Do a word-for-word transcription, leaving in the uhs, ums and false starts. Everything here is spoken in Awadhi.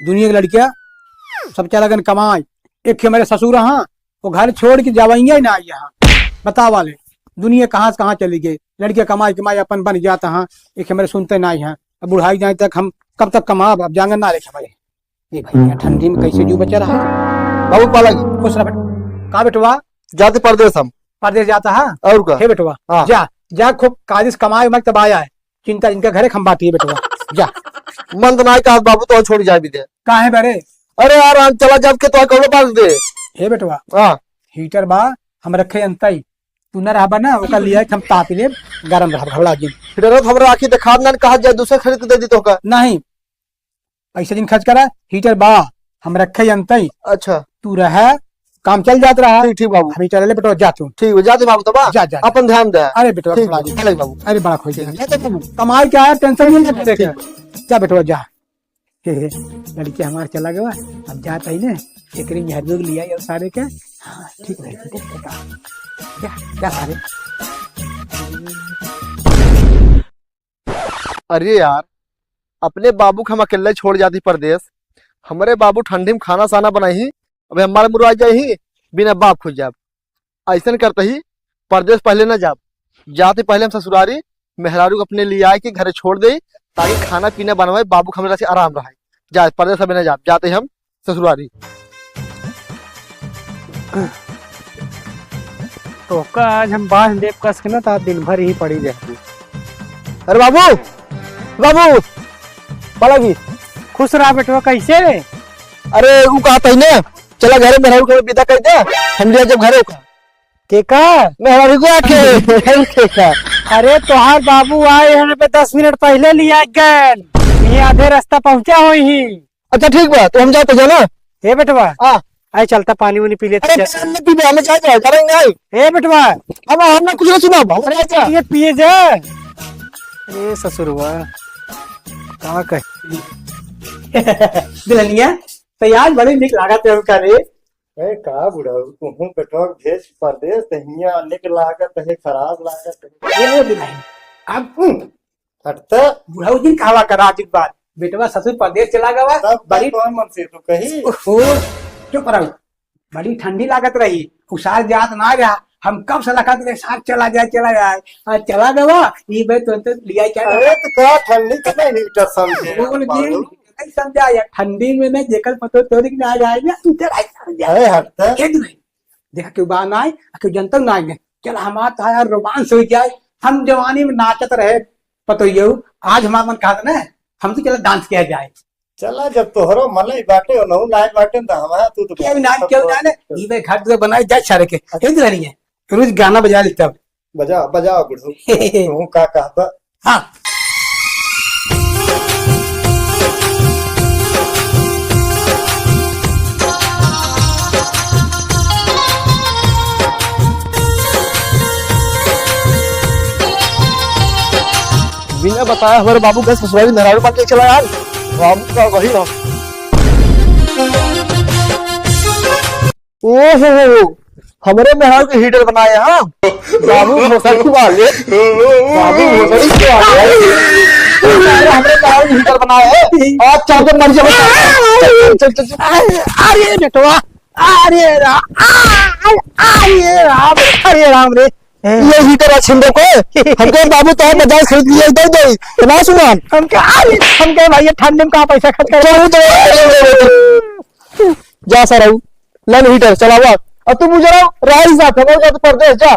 दुनिया के लड़किया सब चला गन कमाए, एक ही हमारे ससुर हाँ, वो घर छोड़ के जावाइया ही ना आई यहाँ। बतावा ले, दुनिया कहाँ से कहाँ चली गई। लड़किया कमाई कमाई अपन बन जाता हाँ, एक हमारे सुनते ना आई हैं। अब बुढ़ाई जाए तक हम कब तक कमाब, अब जांगर ना रे हमारे। ये भैया, ठंडी में कैसे जू बचा रहा है? बाबू पाला जी। खुश रह बेटा। का बेटवा? जाते परदेस हम। परदेस जाता है? और का? हे बेटवा, हाँ। जा, जा खूब कायदे से कमाए उमाए तब आया है। चिंता इनका घरे हम बाटी है बेटवा। जा। मन तो नाई कहत बाबू, तो छोड़ जाए भी दे। काहे बरे? अरे यार, हम चला जाब के तो कौनो बात दे। हे बेटवा, हाँ। हीटर बा, हम रखे अंतई। तू न रहबा ना, ओका लिया के हम ताप लेब, गरम रहब, घबरा जिन। हीटर तो हमरा आँखी देखात ना, कहा जाए दूसरे खरीद के दे दी तो का? नहीं, पैसा जिन खर्च करा, हीटर बा, हम रखे अंतई। अच्छा। तू रह, काम चल जात रहा। ठीक, ठीक बाबू। हम हीटर ले बेटवा, जा तू। ठीक बा, जाते बाबू, तो बा? जा, जा, जा। अपन ध्यान दे। अरे बेटवा, ठीक घबरा बा, जिन। चले बाबू। अरे बड़ा खुश ठीक। है। जा तो बाबू, कमाई क्या है, टेंशन नहीं लेते। जा बेटवा, जा। हे, हे, लड़की हमार चला गवा, अब जात है ने, एकरी मेहरियो के लिया और सारे के। हाँ, ठीक है, ठीक है, ठीक है। क्या, क्या सारे? अरे यार, अपने बाबू के हम अकेले छोड़ जाती परदेस। हमरे बाबू ठंडी में खाना साना बनाई, अबे हमारे मुरवा जाई, बिना बाप खुद जाब। अइसन करते ही परदेस पहले न जाब, जाते पहले हम ससुरारी मेहरारू को अपने लिए आए के घरे छोड़ दे, ताकि खाना पीना बनवाए, बाबू के हमरा से आराम रहे। जा परदेस अबे न जाब, जाते ही हम ससुरारी। तोका आज हम बांध देब कस के ना, तो आज दिन भर ही पड़ी जाए। अरे बाबू, बाबू, बालाजी। खुश रहा बेटवा, कैसे रे? अरे ऊ कहत ही ना, चला घरे मेहरारू के विदा कर दे, हम लिया जब घरे का। के का? मेहरारू को आके, के का? अरे तोहार बाबू आए हैं पे दस मिनट पहले लिया गए, ये आधे रास्ता पहुंचा होई ही। अच्छा ठीक बा, तो हम जाते जाना। हे बेटवा, हाँ। आए चलता पानी वानी पी लेते अरे जा। पानी नहीं पीबे, हमें चाय चाय करेंगे आई। हे बेटवा, अब हम ना कुछ ना सुना, हम अरे चाय चाय। ये पिए जा। अरे ससुरवा, का कही? दुल्हनिया, तो यार बड़ी निक लागत है उनका रे। ए, का बुढ़ऊ, तुहूँ बेटवा के भेज परदेस, त हियाँ निक लागत है, खराब लागत है। ए दुल्हन, अब हम्म। हट त। बुढ़ऊ जिन कहवा करा आज एक बार, बेटवा ससुर परदेस चला गवा, तब बड़ी तोहर मन से तू कही। ओहो, चुप रहो। बड़ी ठंडी लागत रही, उ सार जात ना रहा, हम कब से लखत रहे सार चला जाए, चला जाए, आ चला गवा, ई बे तो, तो लिया क्या अरे तो का ठंडी के नहीं हीटर समझे बोल बाबू। नहीं समझा यार, ठंडी में नहीं जेकर पतो तोरिक ना जाए ना, तू चला जाए। अरे हट त। के नहीं? देखा केहू बा नाय, आ केहू जनतउ नाय ने। चल हमार तो यार रोमांस होइ जाए, हम जवानी में नाचत रहे पतोहियो, आज हमार मन कहत ना, हम तो चला डांस किया जाए। चला जब तोहरो मन ही बाटे, ओनहु नाय बाटे, त हमार तू तो केहू नाय, केहू नाय ने, ई बे घर तो बनाए जाए सारे के, अच्छा। यही तो नहीं है, रोज गाना बजा ले तब। बजा, बजा बुढ़ऊ, तू का कहता? हाँ। बिना बताए हमारे बाबू के ससुरारी मेहरारू पाके चला यार। बाबू का वही रहो। ओहो, हमरे मेहरारू के हीटर बनाए, हाँ? बाबू भोसड़ी वाले, बाबू भोसड़ी वाले, सारे हमरे मेहरारू के हीटर बनाए हैं। आज चार दिन मर जाओ। चल, चल, चल, चल। अरे बेटवा, अरे राम, अरे राम, अरे राम रे। ये हीटर है छिंदे को, हमके बाबू तो बजाज खरीद लिया, दे दे, तो ना सुना। हमके, अरे, हमके भाई ये ठंडी में कहाँ पैसा खर्च कर। चल, चल, चल, चल, चल। जा सर, लाइन हीटर चलावा। अब तू मुझे रहा, राही साहब, हम जा तो परदेस जा।